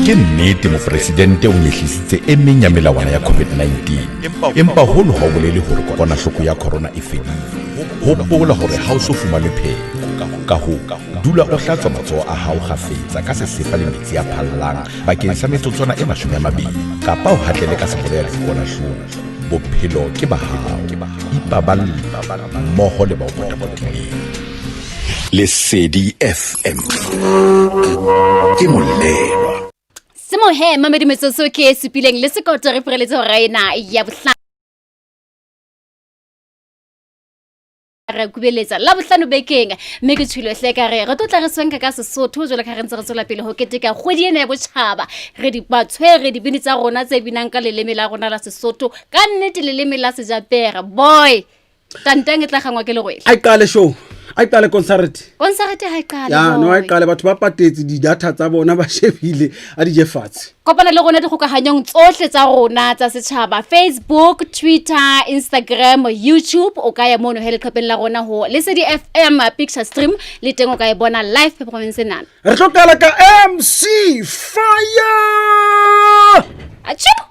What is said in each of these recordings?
Ke nnete mopresidente o nyehlisitse e meng ya melawana ya COVID-19, empa hono ha o bolele hore kokwanahloko ya corona e fedile. Hopola hore ha o so fumane pheko. Ka hoo, dula o hlatswa matsoho a hao kgafetsa ka sesepa le metsi a phallang bakeng sa metsotswana e 20 kapa o hatlele ka sebolaya dikokwanahloko. Bophelo ke ba hao. Ipaballe mmoho le ba o potapotileng. Lesedi FM ke molelwa. Semohe mamedi metsotso ke e supileng le sekoto re fureletse hora ena ya bohlano re kubeletsa la bohlano bekeng mme ke tshwilo hle ka re re tlo tla re swenka ka Sesotho jwalo ka re ntse re tswela pele ho keteka kgwedi ena ya botjhaba. Re di ba tshwere dibini tsa rona tse binang ka leleme la rona la Sesotho, ka nnete leleme la sejapere boy tantang e tla gangwa ke lerwele. A qale show, a qale concert. Concert ha e qale. Ya no, a qale, batho ba patetse di-data tsa bona, ba shebile a di je fatshe. Kopana le rona dikgokahanyong tsohle tsa rona tsa setjhaba, Facebook, Twitter, Instagram, YouTube. O ka ya mono he leqhepeng la rona ho Lesedi FM Picture Stream, le teng o ka e bona live performance enana. Re tlo qala ka MC Fire. Achoo!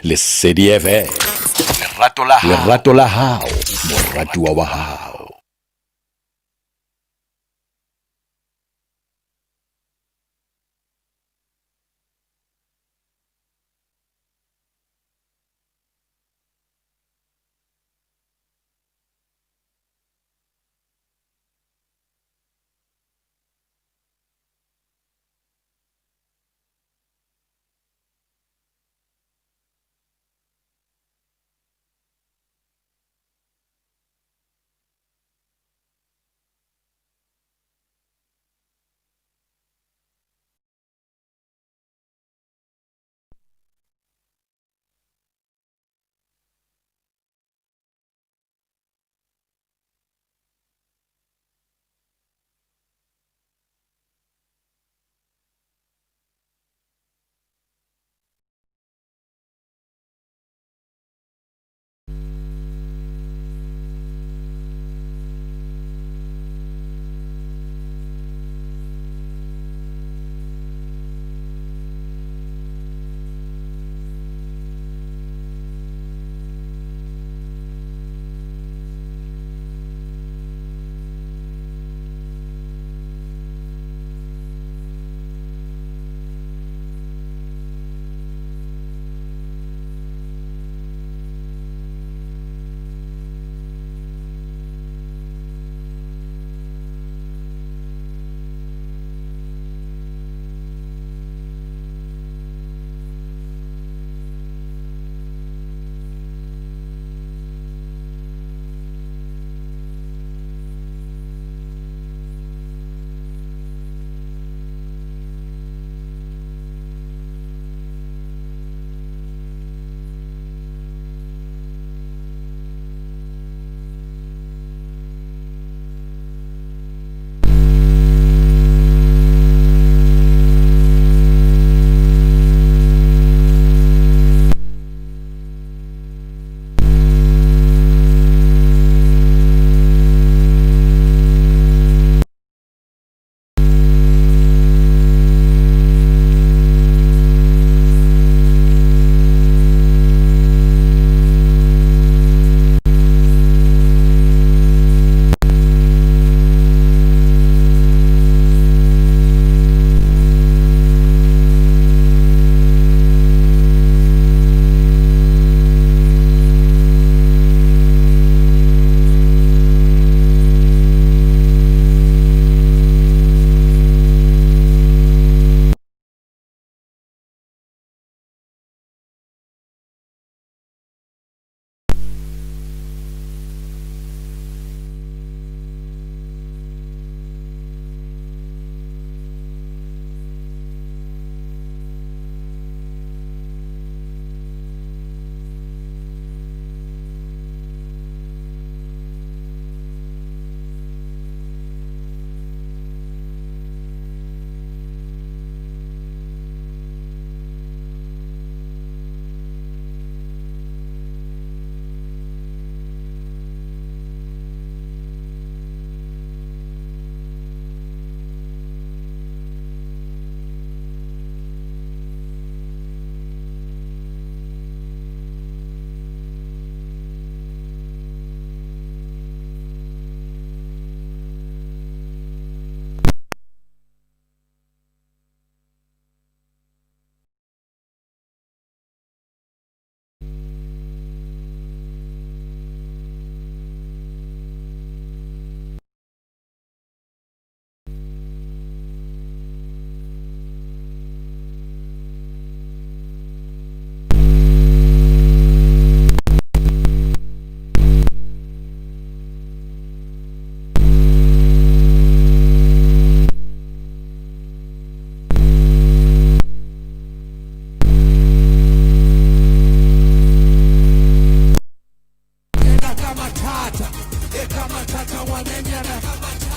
Lesedi FM. Lerato la hao, moratuwa wa hao.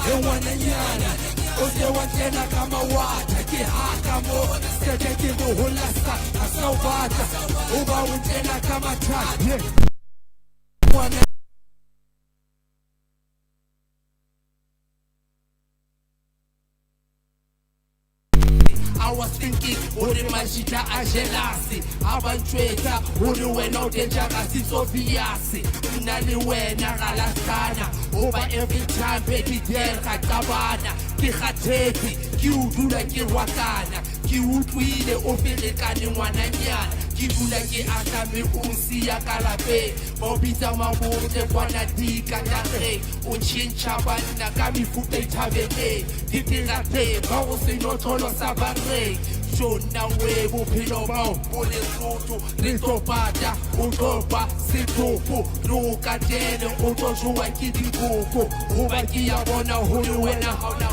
He ngwananyana o se wa ntlela ka mawatha ke haka mo sete ke bohola sa a sa o batla o ba o ntlela ka mathata ngwana. I was thinking, hore majita a jealousy, a ba ntjwetsa hore wena o dangerous, it's obvious. Nna le wena ra lahlana, hoba every time baby girl ra qabana. Ke kgathetse, ke o dula ke rwakana, ke utlwile o ferekane ngwananyana. Ke dula ke ahlame o nsiya ka lapeng, ba o bitsa mabotle kwana dikatareng. O tjhentjha banna ka mefuta ithabeleng, diterateng ba go senotlolo sa bareng. Jona we bophelo bao bo Lesotho, re tlo pata o tlo ba setopo, re o katele o tlo jowa ke dikoko. Hoba ke ya bona hore wena ha ona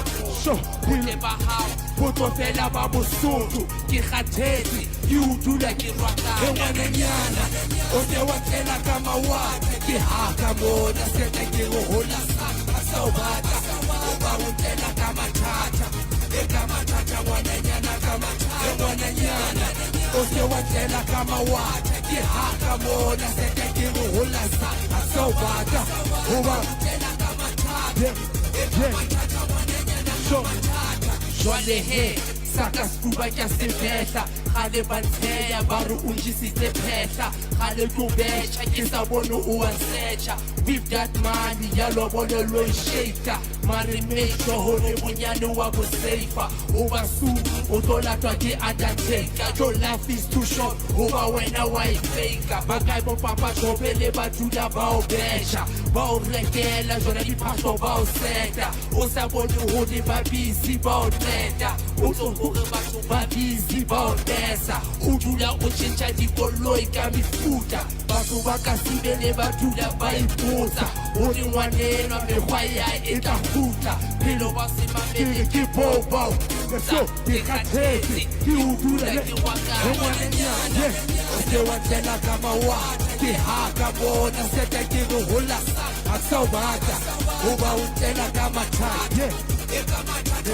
botle ba hao bo tlo fela ba Bosotho. Ke kgathetse ke o dula ke rwakana. He ngwananyana o se wa tlela ka mawatla ke haka mona sete ke go hola a sa o batla o ba o tlela ka mathata e ka mathata ngwananyana ka mathata. He ngwananyana o se wa tlela ka mawatla ke haka mona sete ke go hola a sa o batla o ba o tlela ka mathata e ka mathata ngwananyana ka mathata. Jwale he saka sefuba ke a se fehla, kgale ba ntsheya ba re o njisitse phehla, kgale ke o betjha ke sa bone o wa searcha. With that money ya lobolo lo e shaker, mare make sure hore bonyane wa bo safer. O ba soon o tlo latwa ke undertaker. Your life is too short hoba wena wa e faker. Ba kae bo papa Jobe le ba dula ba o betjha, ba o rekela jona diphahlo ba o seta. O sa bone hore ba busy ba o qeta, o tlo hore batho ba busy ba o tesa. O dula o tjhentjha dikoloi ka mefuta, batho ba ka sibele ba dula ba ipotsa hore ngwanenwa mekgwa ya e tla kgutla. Phelo ba se mamele ke bobo, ke kgathetse ke o dula ke rwakana. Ngwananyana o se wa tlela ka mawatla ke haka bona sete ke go hola a sa o batla o ba o tlela ka mathata e ka mathata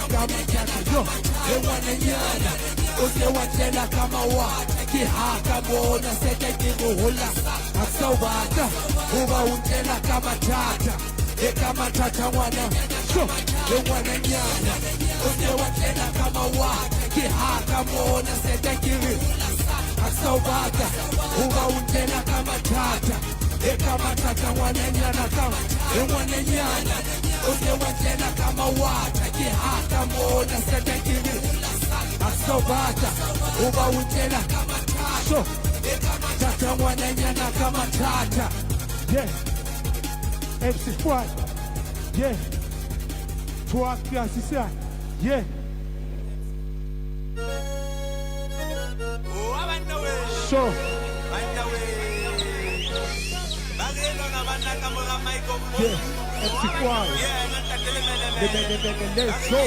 yo. He ngwananyana o se wa tlela ka mawatla ke haka bona sete ke go hola a sa o batla o ba o tlela ka mathata e ka mathata ngwana. He ngwananyana o se wa tlela ka mawatla ke haka bona sete ke re a sa o batla o ba o tlela ka mathata e ka mathata ngwananyana ka. He ngwananyana o se wa tlela ka mawatla ke haka mona sete ke re a sa o batla o ba o tlela ka mathata e ka mathata ngwananyana ka mathata. Yeah, MC Squad. Yeah, 3, 4, 6, yeah. So yeah, MC Squad. Let's go.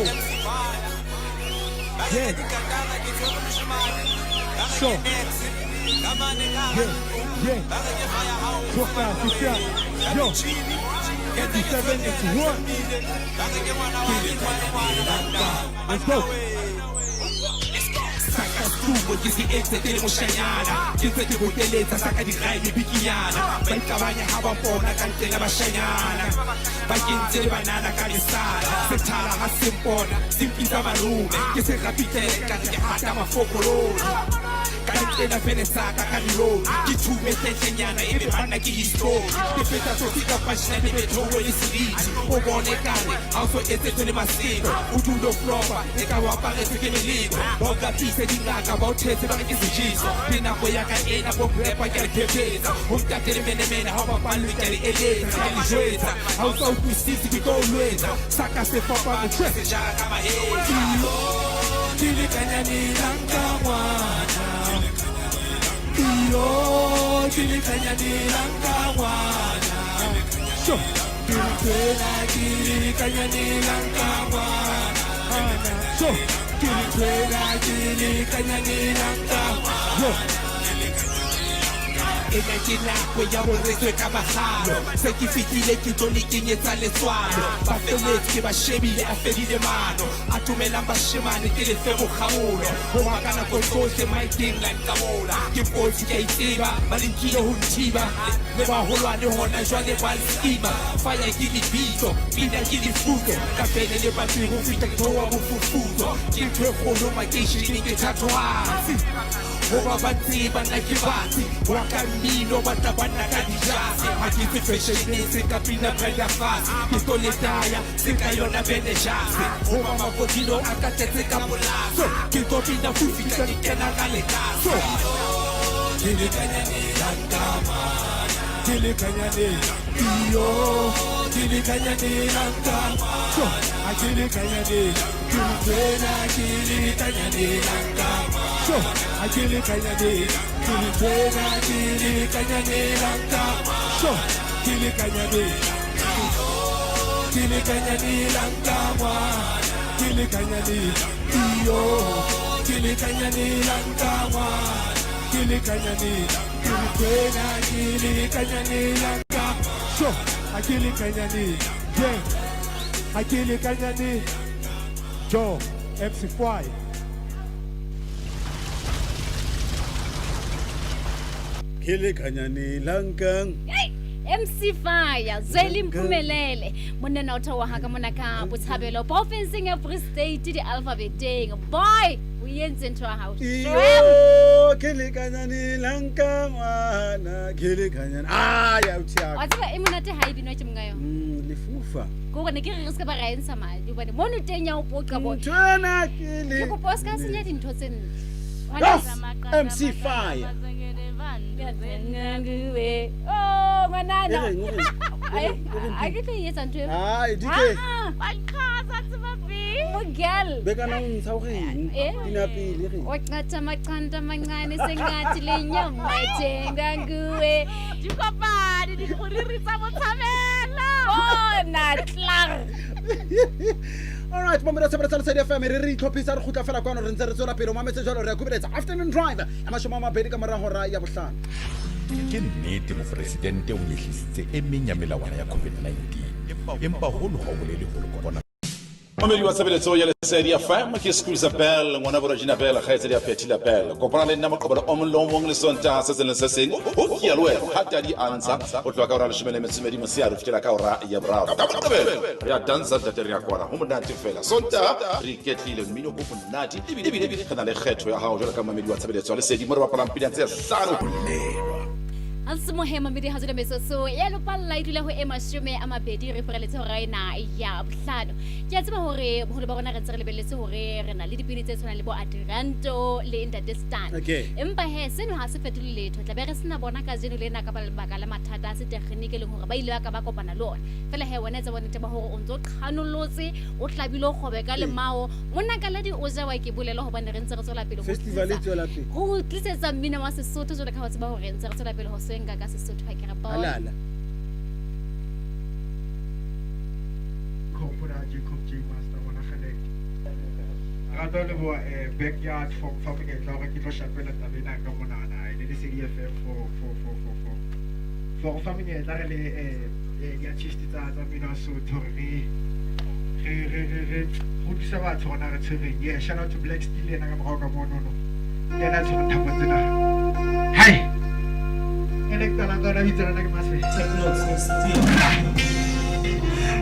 Yeah. So yeah, yeah. 3, 4, 6, yo. 87, 81. Let's go. Saka subo ke se etse ke le moshanyana, ke ntse ke bokeletsa saka dirae bikinyana. Ba ikabanya ha ba mpona ka ntlela bashanyana, ba kentse le banana ka lesala. Sethala ha se mpona se mpitsa malume, ke se rapitele ka re ke hata mafokololo. Ka ntlena fele saka ka dilolo, ke thume hlenyana e be banna ke history. Ke feta tsotsi ka passion le bethowe le seriti, o bone kare ha o so etsetswe le maseko. O dule o flopa e ka o aparetswe ke meleko, ba o kapise dingaka ba o thetse ba re ke sejiso. Ke nako ya ka ena bo prepa ke a le phephetsa, ho ntate le menemene ha o bapallwe ke a le eletsa. Ke a le jwetsa ha o sa utlwisise ke tlo o lwetsa, saka se fapane se jara ka mahetla. Ke lekanyane la nka ngwana, iyo ke lekanyane la nka ngwana. Ke lekanyane la nka ngwana. Ke lekanyane la nka ngwana. Ena ke nako ya boretswe ka magalo. Se ke fihlile ke tlo le kenyetsa letswalo. Ba felletse ke ba shebile a fedile mano. A tumelang bashemane ke lefe bokgaolo. Ho ba ka nako tsohle maeteng la nkabola. Ke kotsi ke a itseba ba le nkile ho nthiba. Le baholwane hona jwale ba nskima. Fire ke lebitso, pina ke lefutso. Ka pele le batho ho fihla ke theoha bofufutso. Ke ntho e kgolo makeisheneng ke thatohatsi. Hoba ba tseba nna ke batsi. Wa ka mmino ba tla ba nna ka dijase. Ha ke tse fashion se ka pina brenda fatshe. Ke tlo le taya se ka yona benejase. Hoba makodilo a ka tletse ka molato. Ke tlo pina ho fihla ke kena ka lekaso. Ke lekanyane la nkama. Ke lekanyane iyo. Ke lekanyane la nkama. Ke lekanyane ke tsena ke lekanyane la nkama. Ke lekanyane ke tsena ke lekanyane la nkama. Ke lekanyane ke lekanyane la nkama. Ke lekanyane iyo. Ke lekanyane la nkama. Ke lekanyane ke tsena ke lekanyane la nkama. Ke lekanyane yeah. Ke lekanyane Joe MC Fly. Ke lekanyane la nkang. MC Fire Zweli Mphumelele monna o theoha ka mona ka Botshabelo profinseng ya Free State di-alphabeteng. Boy o entse ntho ya hao. Iyo ke lekanyane la nka ngwana ke lekanyane. Ah ya uthi Wa tseba e monate ha e binwa ke monga yona. Lefufa. Ke hore ne ke re re se ka ba ra e ntsha madi hobane mono teng ya o poqa bo. Nthwena ke le. Ke kopa o se ka senya dintho tse ntle. Yes, MC Fire. Oh, ngwanana. E reng, o reng? A ke tlo e etsa ntho eo. Ai, DK. Ah, Mogel. Bekana o ntsha o reng? Eh. Pina pele reng? Waqatha amaqanda amancane sengathi le nyama ethenga nguwe. Dikopane dikgoriri tsa Botshabelo. Bona tlar. All right, mamela tshebeletso ya Lesedi FM re re itlhophisa re kgutla fela kwano re ntse re tswela pele o mametse jwalo re ya kubeletsa afternoon drive ya 20 ka mora hora ya 5. Ke nnete mopresidente o nyehlisitse e meng ya melawana ya COVID-19. Empa hono ha o bolele hore kokwana Mamedi wa tshebeletso ya Lesedi FM ke Squeezer Bell, ngwana bo Regina Bell, kgaitsedi ya Phethila Bell. Kopana le nna Moqebelo o mong le o mong le Sontaha se seng le se seng. Ho ke ya le wena ha tadi a ntsha ho tloha ka hora ya 12 motshehare ho fihlela ka hora ya 3. Ka Moqebelo re a dansa ntate re a kwana ho monate fela. Sontaha re iketlile mmino ko monate ebile re na le kgetho ya hao jwalo ka mamedi wa tshebeletso ya Lesedi mo re bapalang pina tse hlano. Alsemohe mamedi ha jwale metsotso ya lopalla e dula ho e 20 re fereletse hora ena ya 5. Ke a tseba hore boholo ba rona re ntse re lebelletse hore re na le dipini tse tshwanang le bo Adiranto le Ntate Stan. Okay. Empa he seno ha se fetole letho. Tla be re sena bona kajeno lena ka lebaka la mathata a setekgeniki e leng hore ba ile ba ka ba kopana le ona. Fela he wena etsa bonnete ba hore o ntso qhanolotse, o hlabile kgobe ka lemao. Monna Kaladi o ja wa ke bolela hobane re ntse re tswela pele ho Festival e tlisa- tswela pele. ho tlisetsa mmino wa Sesotho jwalo ka ha o tseba hore re ntse re tswela pele ho swenka ka Sesotho ha ke re boy. Alala. Hopola Jacob J Master ngwana Kgaleke. Rata ho leboha backyard for fa monyetla hore ke tlo shapela taba ena ka monana le Lesedi FM for go fa monyetla re le di-artist tsa mmino wa Sotho hore re utlwisa batho hore na re tshwereng. Yeah, shout out to Black Steel ena ka morao ka monono. Ke yena a tshwereng thapo tsena. Hai! E ne ke qala ka yona bitso lena ke Maswe.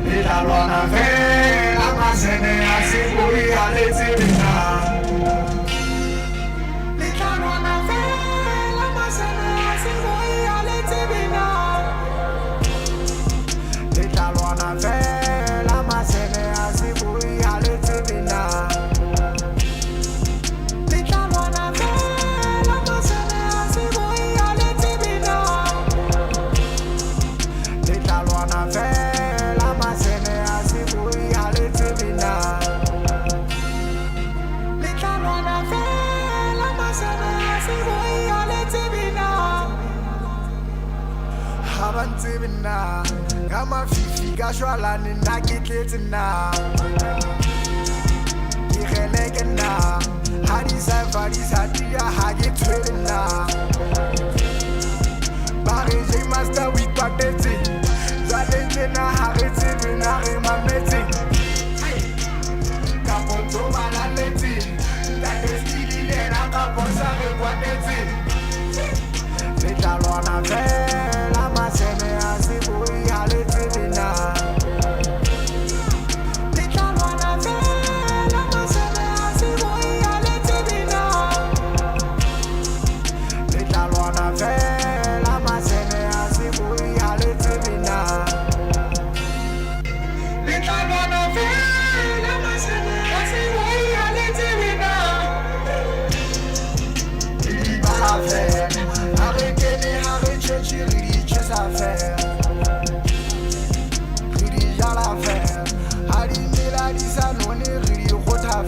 Le tla lwana fela masene a se boi a letse nna. Le tla lwana fela masene a se boi a letse nna. Le tla lwana fela masene a se boi a letse nna. Le tla lwana fela masene a se boi a letse nna. Le tla lwana fela masene a se boi a letse nna. Le tla lwana fela masene a se boi a letse nna. Ha ba ntsebe nna, ka mafifi ka shwalane nna ke tletse nna. Ke kgeleke nna, ha di sa fa di sa tiya ha ke tshwele nna.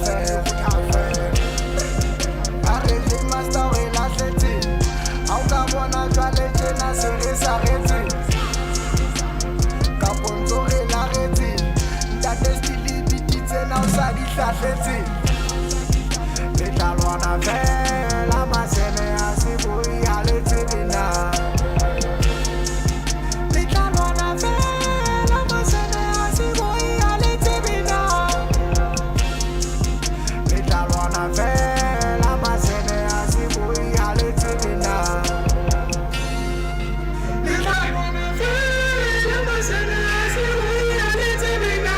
fela. A re le master re lahletse, ha o ka bona jwale tjena se re saretse. Ka pontso re laretse, ntate Stili biti tsena o sa di hlahletse. Le tla lwana fela masene a se boi ha le tsebe na. Le tla lwana fela masene a se boi ha le tsebe na. Le tla lwana fela masene a se boi ha le tsebe na. Le tla lwana fela masene a se boi ha le tsebe na.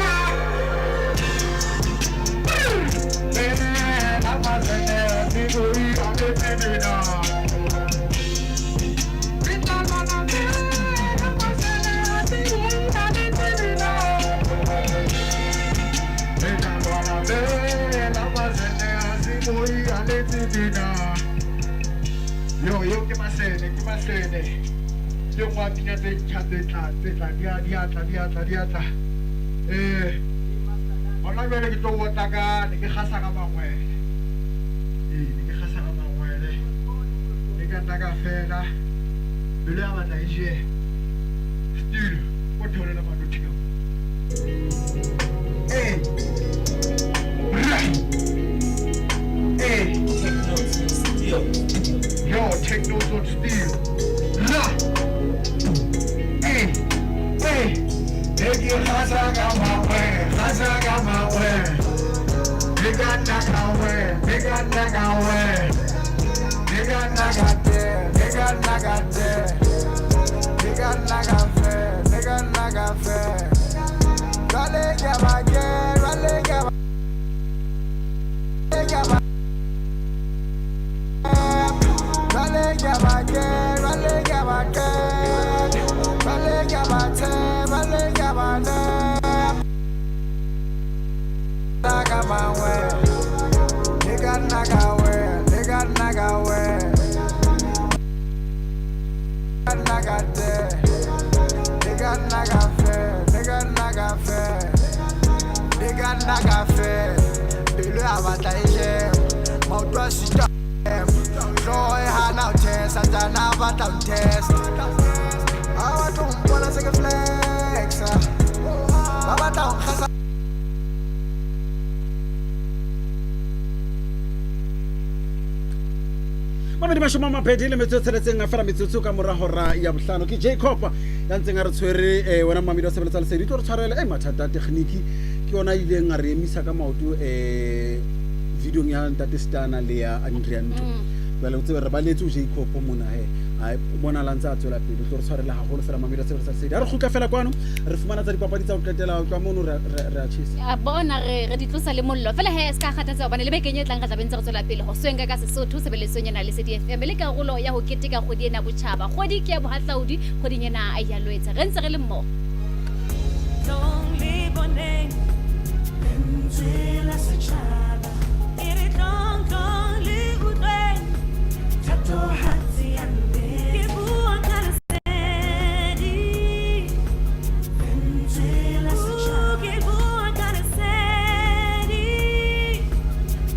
Fela masene a se boi ha le tsebe na. Le tla lwana fela masene a se boi ha le tsebe na. Le tla lwana fela masene a se boi ha le tsebe na. Yo, yo ke masene, ke masene. Ke ngwa pina tse ntjha tse tla, tse tla, di a tla, di a tla, di a tla. Hona jwale ke tlo otla ka, ne ke kgasa ka mangwele. Ee, ne ke kgasa ka mangwele. Ne ka nna ka fela. Pelo ya batla e je. Studio, o theolela madothi ka mo. Ee. Bra. Ee. Take notes on steel. Yo, take notes on steel. La. Hey, hey. Take your kgasa ka mangwele, kgasa ka mangwele. Ne ka nna ka wela, ne ka nna ka wela. Ne ka nna ka tela, ne ka nna ka tela. Ne ka nna ka fela, ne ka nna ka fela. Jwale ke a ba kena, jwale ke a ba, ke a ba. Jwale ke a ba kena, jwale ke a ba kena. Jwale ke a ba tshela, jwale ke a ba nepa. Nna ka mangwele, ne ka nna ka wela, ne ka nna ka wela. Ka nna ka tela, ne ka nna ka fela, ne ka nna ka fela. Ne ka nna ka fela, pelo ya batla e jema, maoto a sita ema. Hlooho e hana ho testa, ntana a batla ho ntesta. Ha ba tlo mpona se ke flexa, ba batla ho nkgasa. Mamedi 26 a fela metsotso ka mora hora ya bohlano. Ke Jacob ya ntseng a re tshwere, wena mamedi wa sebeletsa lesedi tlo re tshwarele mathata a tekgniki ke yona a ileng a re emisa ka maoto videong ya ntate Stana le ya Andrianto. Jwale o tsebe re baletse o Jacob mona he, a bona la ntse a tswela pele, tlo re tshwarela haholo fela mamedi wa sebeletsa lesedi. Ha re kgutla fela kwano re fumana tsa dipapadi tsa ho qetela, ho tloha mono re a tjhesa. A bona re di tlosa le mollo fela he, se ka kgathatsa hobane le bekeng e tlang re tla be ntse re tswela pele ho swenka ka Sesotho sebeletsong ena le Lesedi FM le karolo ya ho keteka kgwedi ena botjhaba. Kgwedi ke ya bohahlaudi, kgweding ena ya Loetse. Re ntse re le mmoho. Tlong le boneng, lentswe la setjhaba. E re tlong, tlong le utlweng, thatohatsi ya nnete. Ke bua ka lesedi, lentswe la setjhaba. Ke bua ka lesedi,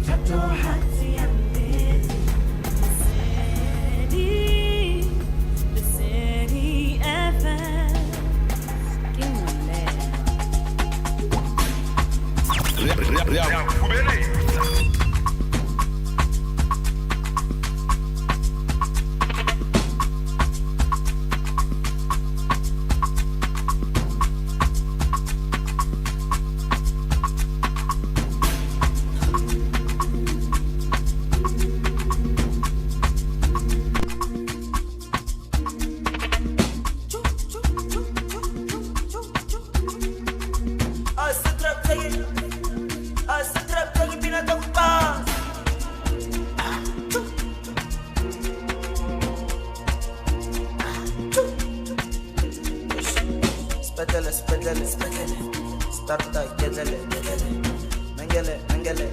thatohatsi ya nnete. Lesedi, Lesedi FM. Ke molela. Re a kubeletsa. Spetele, spetele, spetele. Starta, gedele, gedele. Mengele, mengele.